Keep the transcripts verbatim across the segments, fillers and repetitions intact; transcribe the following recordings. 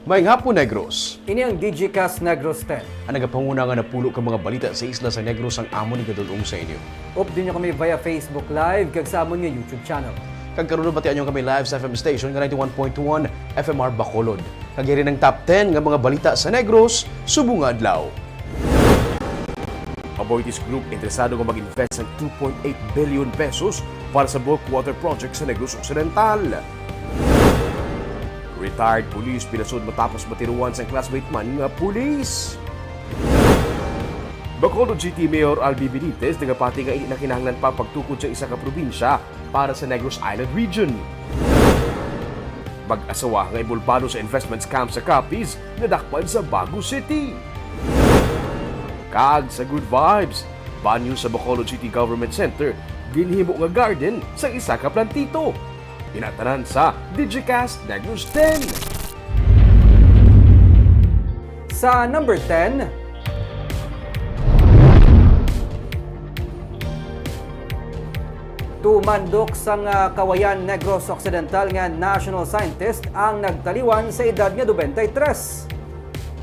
Maayong hapon, Negros. Ini ang Digicast Negros ten. Ang nagapanguna nga napulo ka mga balita sa isla sa Negros ang amon igadul-ong sa inyo. Update nyo kami via Facebook Live kag sa amon nga YouTube channel. Kag karon batian nyo kami live sa F M station nga ninety-one point one F M R Bacolod. Kag iri ang top ten nga mga balita sa Negros subong nga adlaw. Aboitiz Group interesado nga mag-invest sang two point eight billion pesos para sa bulk water project sa Negros Occidental. Retired police pinasud matapos matiruan sang classmate man nga pulis. Bacolod City Mayor Albi Benitez nagapati nga indi na kinahanglan pa pagtukod sa isa ka probinsya para sa Negros Island Region. Mag-asawa nga inbolbado sa investment scam sa Capiz nadakpan sa Bago City. Kag sa Good Vibes, banyo sa Bacolod City Government Center, ginhimo nga garden sa isa ka plantito. Ina tanan sa Digicast Negros ten. Sa number ten, tumandok sang, ah, Kawayan, Negros Occidental nga national scientist ang nagtaliwan sa edad nga dubenta y tres.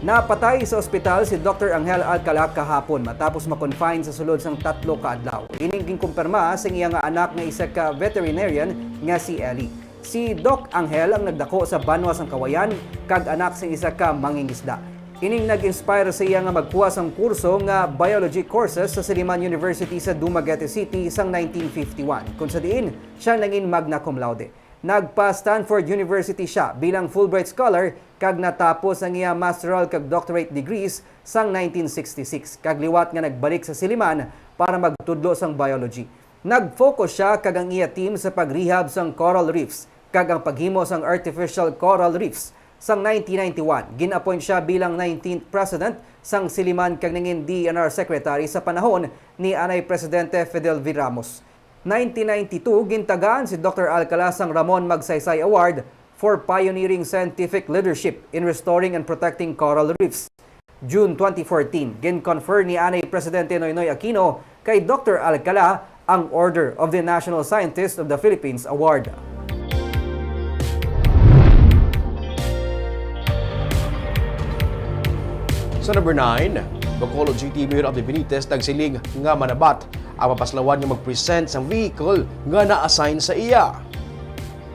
Napatay sa ospital si Doktor Angel Alcala kahapon matapos ma-confine sa sulod sang tatlo ka adlaw. Ining ginkumpirma sang iya nga anak nga isa ka veterinarian nga si Ellie. Si Doc Angel ang nagdako sa banwa sang Kawayan kag anak sang isa ka mangingisda. Ining nag-inspire sa iya nga magkuha sang kurso nga biology courses sa Siliman University sa Dumaguete City sang nineteen fifty-one, kung sa diin siya nangin magna cum laude. Nagpa-Stanford University sia bilang Fulbright Scholar kag natapos ang iya masteral kag doctorate degrees sang nineteen sixty-six, kag liwat nga nagbalik sa Siliman para magtudlo sang biology. Nag-focus sia kag ang iya team sa pag-rehab sang coral reefs kag ang paghimo sang artificial coral reefs. Sang nineteen ninety-one, gin-appoint sia bilang nineteenth President sang Siliman kag nangin D E N R Secretary sa panahon ni anay Presidente Fidel V. Ramos. Nineteen ninety-two, gintagaan si Doktor Alcala sang Ramon Magsaysay Award for pioneering scientific leadership in restoring and protecting coral reefs. June twenty fourteen, gin-confer ni anay Presidente Noynoy Aquino kay Doktor Alcala ang Order of the National Scientist of the Philippines Award. Sa number nine, Bacolod City Mayor Abdi Benitez nagsiling nga manabat ang mapaslawan nga mag-present sang vehicle nga na-assign sa iya.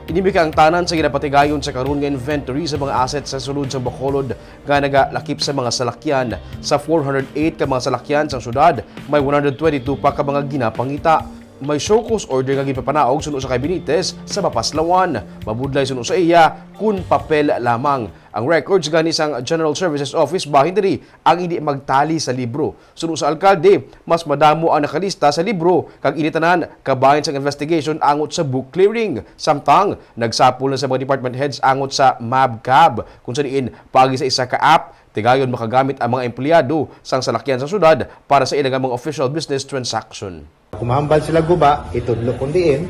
Ini may kaangtanan sa ginapatigayon sa karon nga inventory sa mga assets sa sulod sang Bacolod nga nagalakip sa mga salakyan. Sa four hundred eight ka mga salakyan sang syudad, may one hundred twenty-two pa ka mga ginapangita. May show cause order nga ginpapanaog suno sa kay Benitez sa mapaslawan. Mabudlay suno sa iya kun papel lamang. Ang records gani sang General Services Office bahin diri ang indi magtali sa libro. Suno sa alkalde, mas madamo ang nakalista sa libro, kag ini tanan kabahin sang investigation angot sa book clearing. Samtang, nagsapol na sa mga department heads angot sa MabCab, kung sa diin, paagi sa isa ka app, tigayon makagamit ang mga empleyado sang salakyan sa syudad para sa ila nga mga official business transaction. Kung mahambal sila guba, itudlo kung diin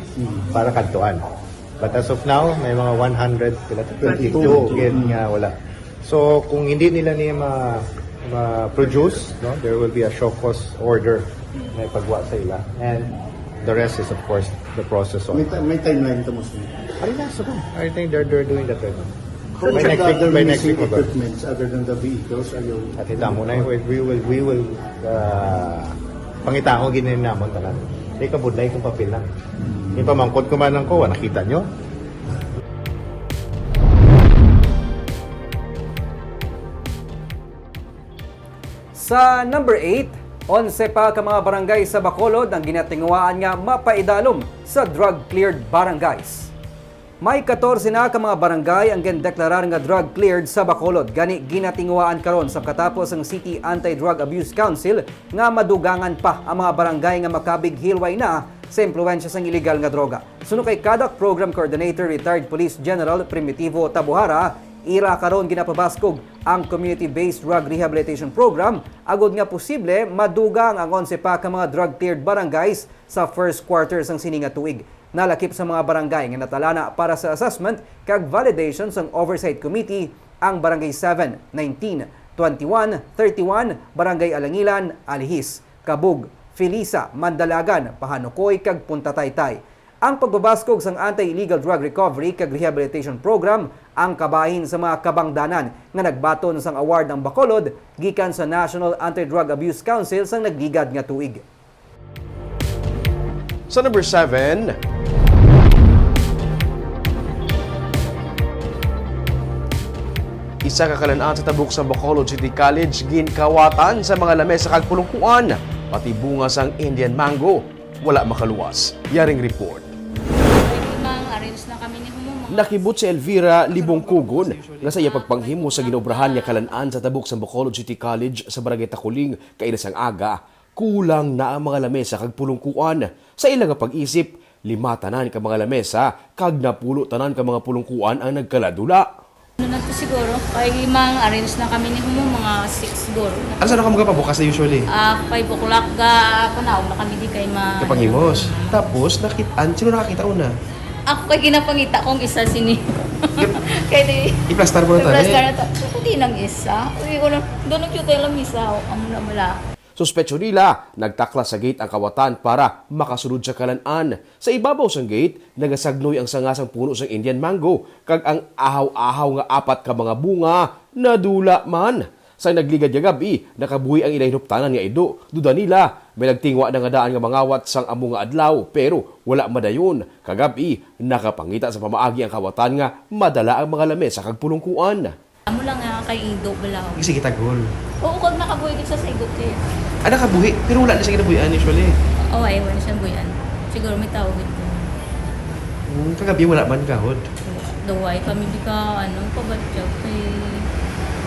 para kadtuan. But as of now, may mga one hundred, pila to? Twenty-two gid nga wala. So, kung hindi nila niya ma, ma-produce, no, there will be a show cause order na ipagwa sa ila. And the rest is, of course, the process on. May, ti- may timeline to, Muslim? Ari na, so, I think they're, they're doing that right now. By next week, by next week, equipments other than the vehicles, ayaw. At ito mo na, we, we will, we will, uh, pangitaon ginin namon tanan. Di kabudlay kung papel lang. Yung pamangkot ko man ang kuha, nakita nyo? Sa number eight, onse pa ka mga barangay sa Bacolod ang ginatinguhaan nga mapaidalom sa drug-cleared barangays. May katorse na ka mga barangay ang gindeklarar nga drug-cleared sa Bacolod, gani ginatinguhaan karon sa katapos ang City Anti-Drug Abuse Council nga madugangan pa ang mga barangay nga makabighilway na sa impluwensya sang iligal nga droga. Suno kay CADAC Program Coordinator, Retired Police General Primitivo Tabuhara, ira karon ginapabaskog ang Community-Based Drug Rehabilitation Program agod nga posible madugang ang onse pa ka mga drug-cleared barangays sa first quarter sang sini nga tuig. Nalakip sa mga barangay nga natalana para sa assessment kag validation sang Oversight Committee ang Barangay seven, nineteen, twenty-one, thirty-one, Barangay Alangilan, Alihis, Cabug, Felisa, Mandalagan, Pahanukoy, kag Punta Taytay. Ang pagbabaskog sang Anti-Illegal Drug Recovery kag Rehabilitation Program ang kabahin sa mga kabangdanan nga nagbaton sang award ang Bacolod gikan sa National Anti-Drug Abuse Council sang nagligad nga tuig. Sa number seven, isa ka kalan-an sa tabok sa Bacolod City College ginkawatan sa mga lamesa kag pulungkuan, pati bunga sang Indian mango wala makaluwas. Yaring report. Pwede mang arrange na kami ni Humong mga Nakibot si Elvira Libongkugon nga sa iya pagpanghimo sa ginobrahan nga kalan-an sa tabok sa Bacolod City College sa Barangay Takuling, kaina sang aga, kulang na ang mga lamesa kag pulungkuan. Sa ila nga pag-isip, lima tanan ka mga lamesa kag napulo tanan ka mga pulungkuan ang nagkaladula. Ano na to siguro? Kay mang arrange na kami ni Humong mga six siguro. Ano sa ka magapabukas na usually? Ah, five o'clock ga panaog na kami di kay ma- Kapanghimos. Tapos, nakit-an, sino nakakita una? Ako kay ginapangita kong isa sini. Kay di I-plaster mo na to, i-plaster eh. Na to. So, kung di nang isa, uy, ko lang, doon ang cute lang isa, oh, amo na mula. Suspetsyon nila, nagtaklas sa gate ang kawatan para makasulod sa kalan-an. Sa ibabaw sang gate, nagasagnoy ang sanga sang puno sang Indian mango, kag ang ahaw-ahaw nga apat ka mga bunga nadula man. Sa nagligad nga gab-i, nakabuhi ang ila hinuptanan nga ido. Duda nila, may nagtingwa na nga daan nga mangawat sang amo nga adlaw, pero wala madayon. Kagab-i, nakapangita sa pamaagi ang kawatan nga madala ang mga lamesa kag pulungkuan. Amo lang nga kay ido bala. Sige, tagol. Oo, kag nakabuhi gid sa sigot eh. Ah, nakabuhi, pero wala na siya ginabuhian usually. Oh, ay, wala siya buhian. Siguro may tao gid. Hmm, kagabi wala man gahod. Duway kami di ka, ano, pabatyaw kay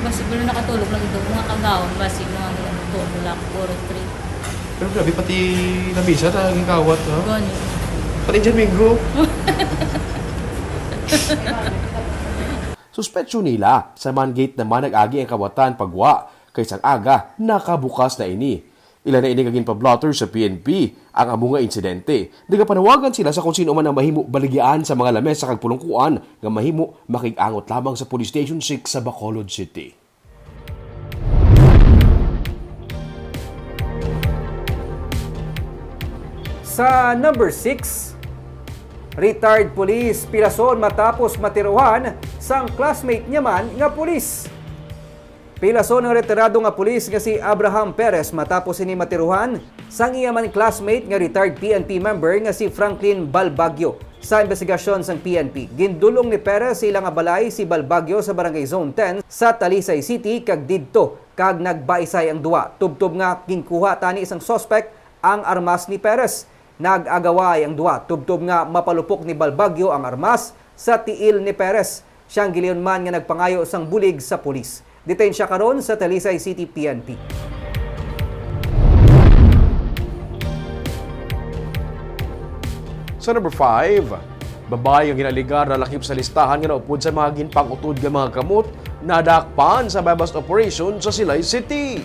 basi wala nakatulog lang ido, mga kagaon, basi mga ano, two o'clock or three. Pero grabe, pati lamisa na gikawat, no? Gani. Pati dyan, Minggo. Suspetsyon nila, sa man gate naman nag-agi ang kawatan pagwa, kay sang aga, nakabukas na ini. Ila na ini nga ginpa-blotter sa P N P ang amo nga insidente. Nagapanawagan sila sa kung sino man ang mahimo baligyaan sa mga lamesa kag pulungkuan nga mahimo makig-angot lamang sa Police Station six sa Bacolod City. Sa number six, retired police pilason matapos matiruhan sang classmate niya man nga pulis. Pilason ang retirado nga pulis nga si Abraham Perez matapos sini matiruhan sang iya man classmate nga retired P N P member nga si Franklin Balbagyo. Sa imbestigasyon sang P N P, gindul-ong ni Perez sa ila nga balay si Balbagyo sa Barangay Zone ten sa Talisay City kag didto kag nagbaisay ang duwa. Tubtob nga ginkuha tani sang suspek ang armas ni Perez. Nag-agaway ang duwa tubtob nga mapalupok ni Balbagyo ang armas sa tiil ni Perez. Siya ang gilayon man nga nagpangayo sang bulig sa pulis. Detain siya karon sa Talisay City P N P. Sa number five, babayi nga ginaligar nalakip sa listahan nga naupod sa mga ginpang-utod nga mga kamot nadakpan sa buy-bust operation sa Silay City.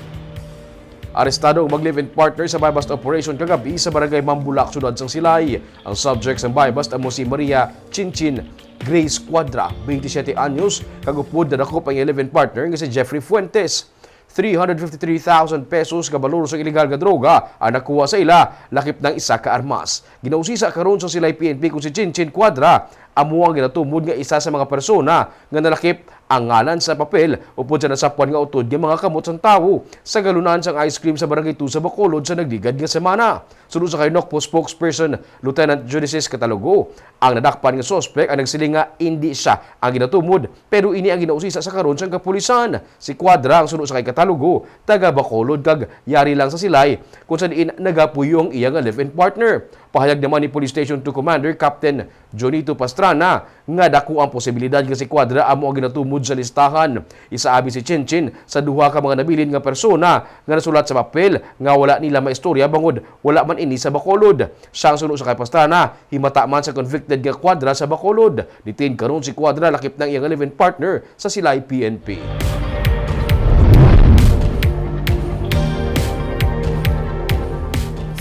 Arestado ang mag-live-in partner sa buy-bust operation kagabi sa barangay Mambulak, siyudad sang Silay. Ang subject sang buy-bust amo si Maria Chinchin Grace Cuadra, twenty-seven anyos, kag upod nadakop ang iya live-in partner nga si Jeffrey Fuentes. Three hundred fifty-three thousand pesos nga balor sang iligal nga droga ang nakuha sa ila, lakip nang isa ka armas. Ginausisa karon sa Silay P N P kon si Chinchin Cuadra amo ang ginatumod nga isa sa mga persona nga nalakip. Ang ngalan sa papel upod sa nasapwan nga utod nga mga kamot sang tawo sa galunan sang ice cream sa Barangay two sa Bacolod sa nagligad nga semana. Suno sa kay NOCPO spokesperson Lieutenant Judices Catalogo, ang nadakpan nga suspek ang nagsiling nga indi siya ang ginatumod, pero ini ang ginausisa sa karon sang kapulisan. Si Cuadra ang suno sa kay Catalogo, taga Bacolod kag yari lang sa Silay, kung sa diin nagapuyo ang iya nga live-in partner. Pahayag naman ni Police Station two Commander Captain Jonito Pastrana nga dako ang posibilidad nga si Cuadra amo ang ginatumod sa listahan. Isaabi si Chinchin sa duha ka mga nabilin nga persona nga nasulat sa papel nga wala nila maistorya bangod wala man ini sa Bacolod. Siya ang suno sa kay Pastrana, himata man sa convicted nga Cuadra sa Bacolod. Detained karon si Cuadra lakip nang iyang live-in partner sa Silay P N P.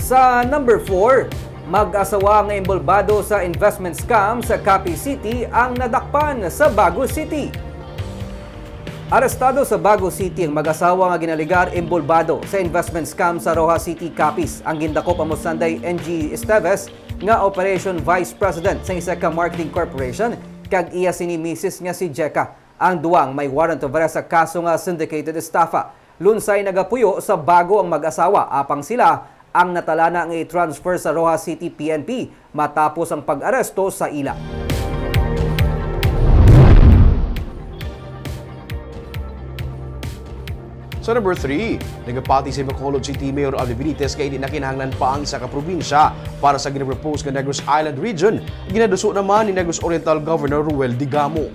Sa number four, mag-asawa nga inbolbado sa investment scam sa Capiz City ang nadakpan sa Bago City. Arestado sa Bago City ang mag-asawa nga ginaligar inbolbado sa investment scam sa Roxas City, Capiz. Ang gindakop amo si Sanday N G Esteves, nga Operation Vice President sa isa ka marketing corporation, kag iya sini misis nga si Jeka. Ang duwang may warrant of arrest sa kaso nga syndicated estafa. Lunsay nagapuyo sa bago ang mag-asawa, apang sila ang natalana nga i-transfer sa Roxas City P N P matapos ang pag-aresto sa ila. Sa number three, nagapati si Bacolod City Mayor Alvin Benitez nga hindi na kinahanglan pa ang isa ka probinsya para sa ginapropose nga Negros Island Region. Ginaduso naman ni Negros Oriental Governor Ruel Digamo.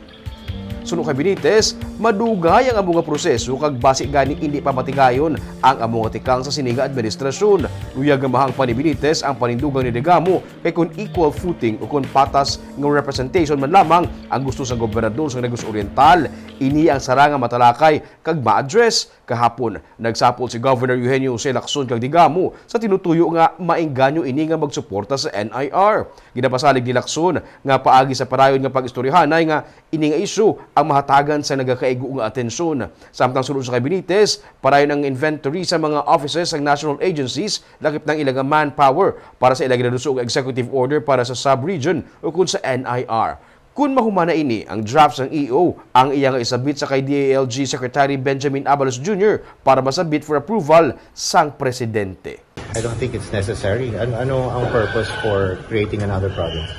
Suno kay Benitez, madugay ang amo nga proseso kag basi gani hindi pa matigayon ang amo nga tikang sa sini nga administrasyon. Luyag nga mahangpan ni Benitez ang panindugang ni Digamo kay kon equal footing o kon patas nga representation man lamang ang gusto sa gobernador sa Negros Oriental, ini ang sara nga matalakay kag ma-address. Kahapon, nagsapol si Governor Eugenio Jose Lacson kag Digamo sa tinutuyo nga maengganyo ini nga magsuporta sa N I R. Ginapasalig ni Lacson nga paagi sa padayon nga pag-istoryahanay nga ini nga isyu ang mahatagan sa nagakaigo nga atensyon. Samtang suno sa kay Benitez, padayon ang inventory sa mga offices sang national agencies, lakip na ang ila nga manpower para sa ila ginaduso nga executive order para sa sub-region ukon sa N I R. Kun mahuman na ini, ang draft sang E O ang iya nga isabit sa kay D I L G Secretary Benjamin Abalos Junior para masabit for approval sang presidente. I don't think it's necessary. Ano, ano ang purpose for creating another province?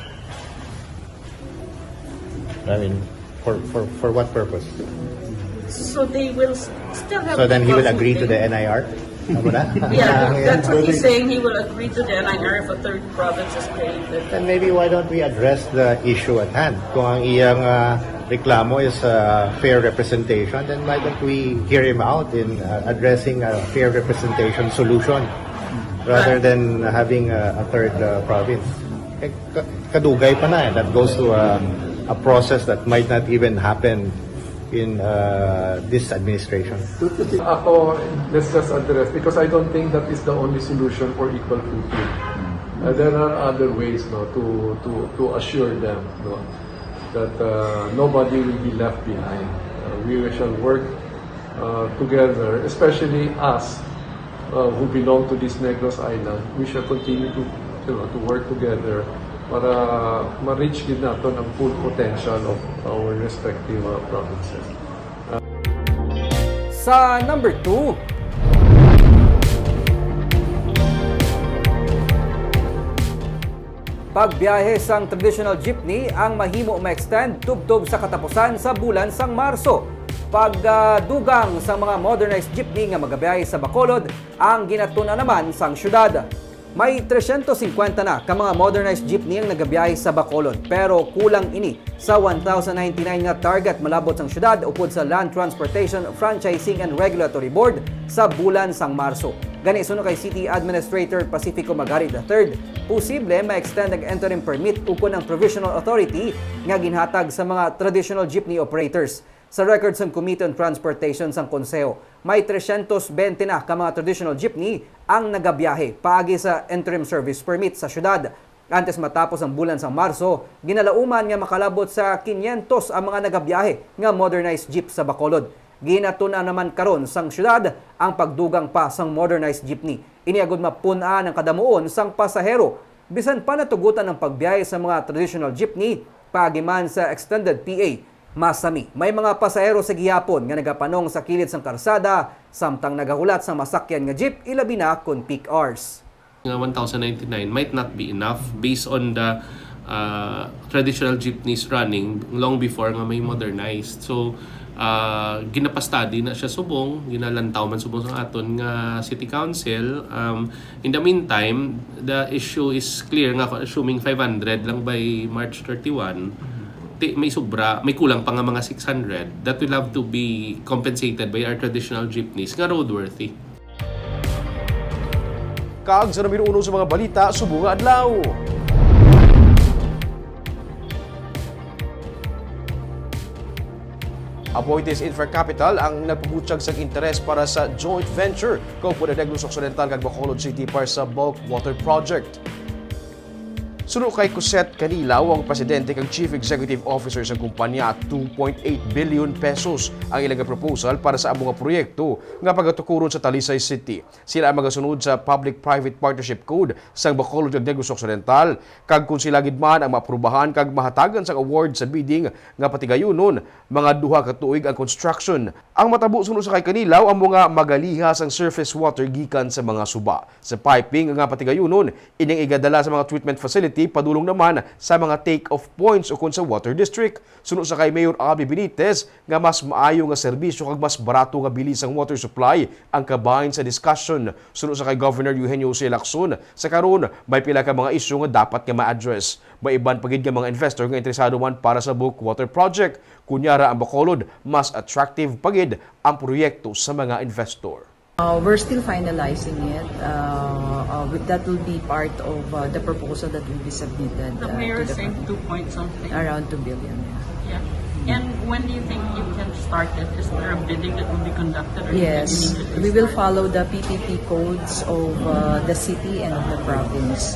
I mean, for, for, for what purpose? So they will s- still have So then he will equal agree to the footing. N I R? Tama na? Yeah, that's what he's saying. He will agree to the N I R if a third province is created. Then maybe why don't we address the issue at hand? Kung ang iyang ah, reklamo is ah, fair representation, then why don't we hear him out in ah, addressing a fair representation solution rather than having ah, a third ah, province? Eh, ka- kadugay pa na eh. That goes to ah, a process that might not even happen in uh, this administration. Ako, let's just address, because I don't think that is the only solution for equal footing. Uh, there are other ways, no, to to to assure them, no, that uh, nobody will be left behind. Uh, we shall work uh, together, especially us uh, who belong to this Negros Island. We shall continue to, you know, to work together para ma-reach gid naton ang full potential of our respective uh, provinces. Sa number two, pagbiyahe sang traditional jeepney ang mahimo ma-extend tubtob sa katapusan sa bulan sang Marso. Pagdugang sang mga modernized jeepney nga magabiyahe sa Bacolod ang ginatun-an naman sang syudad. May tresyentos singkwenta na ka mga modernized jeepney ang nagabiyahe sa Bacolod, pero kulang ini sa one thousand ninety-nine nga target malabot sang syudad upod sa Land Transportation Franchising and Regulatory Board sa bulan sang Marso. Gani, suno kay City Administrator Pacifico Magari the third, posible ma-extend ang interim permit ukon ang provisional authority nga ginhatag sa mga traditional jeepney operators. Sa record sang Committee on Transportation sang Konseho, may tresyentos bente na ka mga traditional jeepney ang nagabiyahe paagi sa interim service permit sa syudad. Antes matapos ang bulan sang Marso, ginalauman nga makalabot sa kinyentos ang mga nagabiyahe nga modernized jeep sa Bacolod. Ginatun-an naman karon sang syudad ang pagdugang pa sang modernized jeepney. Ini agud mapun-an ang kadamuon sang pasahero, bisan pa natugutan ang pagbiyahe sa mga traditional jeepney paagi man sa extended P A. Masami, may mga pasahero sa gihapon nga nagapanong sa kilid sang karsada samtang nagahulat sang masakyan nga jeep, ilabi na kon peak hours. Nga one thousand ninety-nine might not be enough based on the uh, traditional jeepneys running long before nga may modernized. So, uh, ginapa-study na siya subong, ginalantaw man subong sa aton nga city council. Um, in the meantime, the issue is clear nga kung assuming five hundred lang by March thirty-one, ti, may sobra, may kulang pa nga mga six hundred that will have to be compensated by our traditional jeepneys nga roadworthy. Kag sa numero uno sa mga balita subong nga adlaw. Aboitiz Infracapital ang nagpabutyag sang interes para sa joint venture kaupod ang Negros Occidental kag Bacolod City para sa bulk water project. Suno kay Cosette Canilaw, ang presidente kag chief executive officer sang kumpanya, two point eight billion pesos ang ila nga proposal para sa amo nga proyekto nga pagatukuron sa Talisay City. Sila ang magasunod sa Public-Private Partnership Code sang Bacolod kag Negros Occidental, kag kon sila gid man ang maaprubahan kag mahatagan sang award sa bidding nga patigayunon, mga duha ka tuig ang construction. Ang matabo, suno sa kay Canilaw, amo nga magaliha sang surface water gikan sa mga suba. Sa piping nga patigayunon, ining igadala sa mga treatment facility padulong naman sa mga take-off points ukon sa water district. Suno sa kay Mayor Abby Benitez, nga mas maayo nga serbisyo kag mas barato nga bili sang water supply ang kabahin sa discussion. Suno sa kay Governor Eugenio Jose Lacson, sa karon may pila ka mga isyu nga dapat nga ma-address. May iban pa gid nga mga investor nga interesado man para sa bulk water project. Kunyara ang Bacolod, mas attractive pa gid ang proyekto sa mga investor. Uh, we're still finalizing it. Uh, uh, with- that will be part of uh, the proposal that will be submitted The uh, mayor to the saying public. Two point something. Around two billion. Yeah. Yeah. And when do you think you can start it? Is there a bidding that will be conducted? Or you Yes, can immediately we will start? Follow the P P P codes of uh, the city and of the province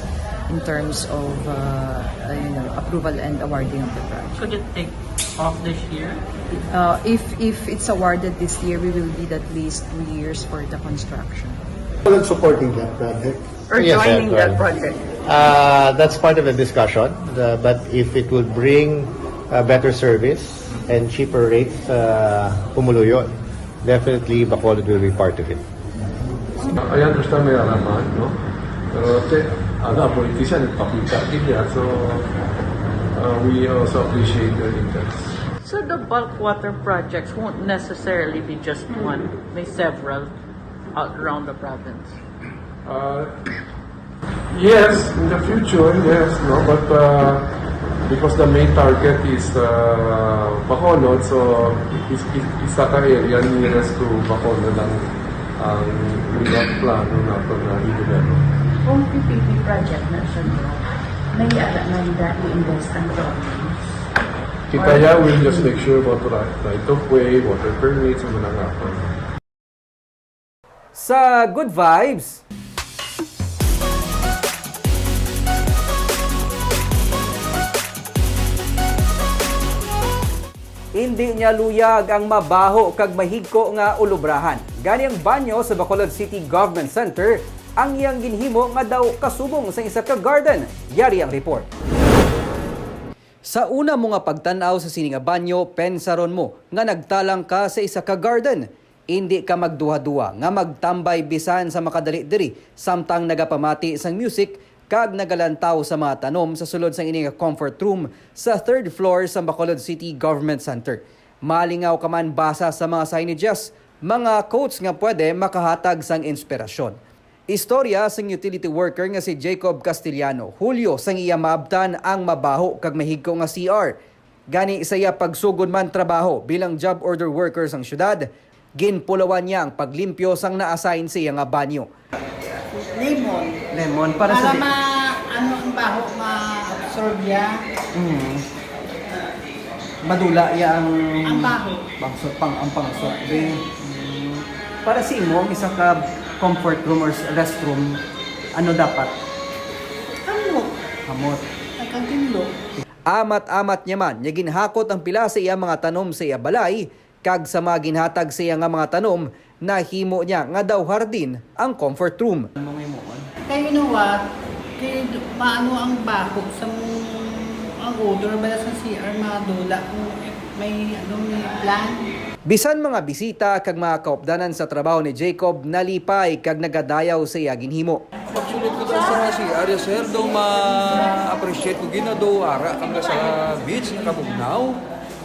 in terms of uh, uh, you know, approval and awarding of the project. Could it take off this year? Uh, if if it's awarded this year, we will need at least two years for the construction. Well, supporting that project. Or Yes, joining sir. That project? Uh, that's part of the discussion, uh, but if it will bring uh, better service and cheaper rates, uh, pumuluyo, definitely Bacolod will be part of it. I understand may alaman, no? Pero te, ano, politician, pakita din niya. So, uh, we also appreciate their interest. So the bulk water projects won't necessarily be just one. May several out around the province. Uh, yes, in the future, yes, no? But uh, because the main target is uh, Bacolod, so is, is, isa ka area nearest to Bacolod ang ang mga plano nato na i-develop. Kung P P P project na siya, no, may ala man that i-invest ang province. Kita ya, we'll just make sure about right, right of way, water permits, ang mga nga. Sa Good Vibes, indi niya luyag ang mabaho kag mahigko nga ulubrahan. Gani ang banyo sa Bacolod City Government Center ang iyang ginhimo nga daw kasubong sa isa ka garden. Yari ang report. Sa una mo nga pagtan-aw sa sini nga banyo, pensaron mo nga nagtalang ka sa isa ka garden. Indi ka magduha-duha nga magtambay bisan sa makadali diri samtang nagapamati sang music kag nagalantaw sa mga tanom sa sulod sang ini nga comfort room sa third floor sa Bacolod City Government Center. Malingaw ka man basa sa mga signages, mga quotes nga pwede makahatag sang inspirasyon. Istorya sang utility worker nga si Jacob Castellano, Hulyo sang iya maabtan ang mabaho kag mahigko nga C R. Gani sa iya pagsugod man trabaho bilang job order worker sang syudad, ginpulawan niya ang paglimpyo sang na-assign sa iya nga banyo. Lemon. Lemon para Para sa di- ma ano ang baho ma-absorb ya. Mm. Madula ya ang Ang baho. Pangsot pang ang pangsot be. Mm. Para sa imo ang isa ka comfort room or s- restroom, ano dapat? Ano? Hamot. Ay kagilo. Amat-amat niya man niya ginhakot ang pila sa iya mga tanom sa iya balay, kag sa mga ginhatag sa iya nga mga tanom, nahimo niya nga daw hardin ang comfort room. Ano nga himuon? Kay you know what? Kay maano ang baho sa ang odor bala sa C R madula kung may ano may plant. Bisan mga bisita kag mga kaupdanan sa trabaho ni Jacob nalipay kag nagadayaw sa iya ginhimo. Pagsulod ko sa C R, sir, daw ma-appreciate ko gina do ara kami sa beach, nakabugnaw.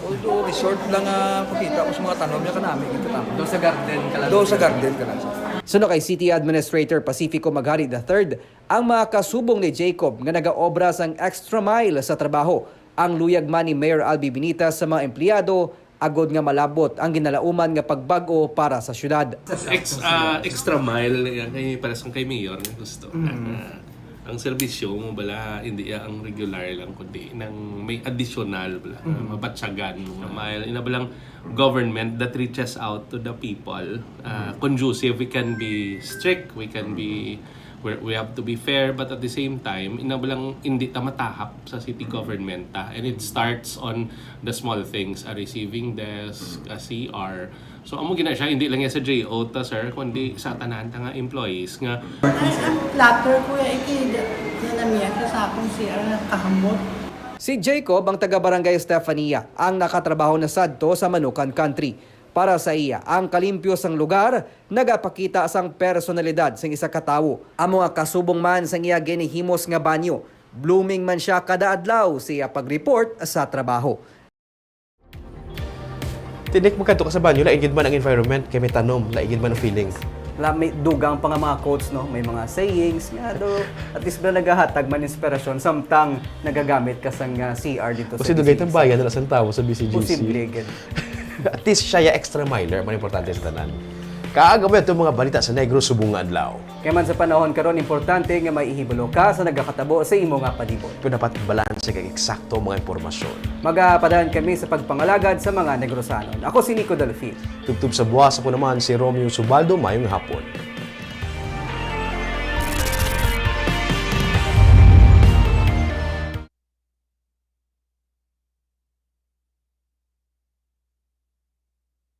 Although resort lang nga pakita ko sa mga tanom niya kanami, kita tanom. Do sa garden ka lang. Do sa garden ka lang, sir. Suno kay City Administrator Pacifico Magari the third, ang mga kasubong ni Jacob nga nagaobra sang extra mile sa trabaho, ang luyag man ni Mayor Albi Benitez sa mga empleyado agod nga malabot ang ginalauman nga pagbag-o para sa syudad. Ex, ah, extra mile nga kay para sa kay mayor nga gusto. Ah, ang serbisyo mo bala hindi iya ang regular lang kundi nang may additional bala, mabatyagan mo nga mile. Ina balang government that reaches out to the people. Ah, conducive, we can be strict, we can be We, we have to be fair, but at the same time, ina ba lang hindi ta matahap sa city government ta. And it starts on the small things, a receiving desk, a C R. So, amo gina siya, hindi lang yan sa J O ta, sir, kundi sa tanan ta nga employees nga. Ay, ang platter, kuya, ikida na namiya siya sa akong C R nga kahamot. Si Jacob, ang taga Barangay Estefania, ang nakatrabaho na sadto sa Manukan Country. Para sa iya, ang kalimpyo sang lugar nagapakita sang personalidad sang isa ka tawo. Amo nga kasubong man sang iya ginhihimos nga banyo, blooming man sia kada adlaw sa iya pag-report sa trabaho. Tinik mo kadto ka sa banyo, lain gid man ang environment, kay may tanom, lain gid man ang feeling. La, may dugang pa nga mga quotes, no? May mga sayings nga do, at least ba nagahatag man inspirasyon samtang nagagamit ka sang ah, C R dito Kasi dugay tambayan na sa tawo sa B C G C. Posible gid. At least siya ya extra miler, man importante sa tanan. Kag amo ito mga balita sa Negros subong nga adlaw. Kaya man sa panahon karon, importante nga may ihibalo ka sa nagakatabo sa imo nga palibot. Pero dapat balanse kag eksakto ang mga impormasyon. Magapadaan kami sa pagpangalagad sa mga Negrosanon. Ako si Nico Delfin. Tubtob sa buwas, ako naman si Romeo Subaldo. Mayong hapon.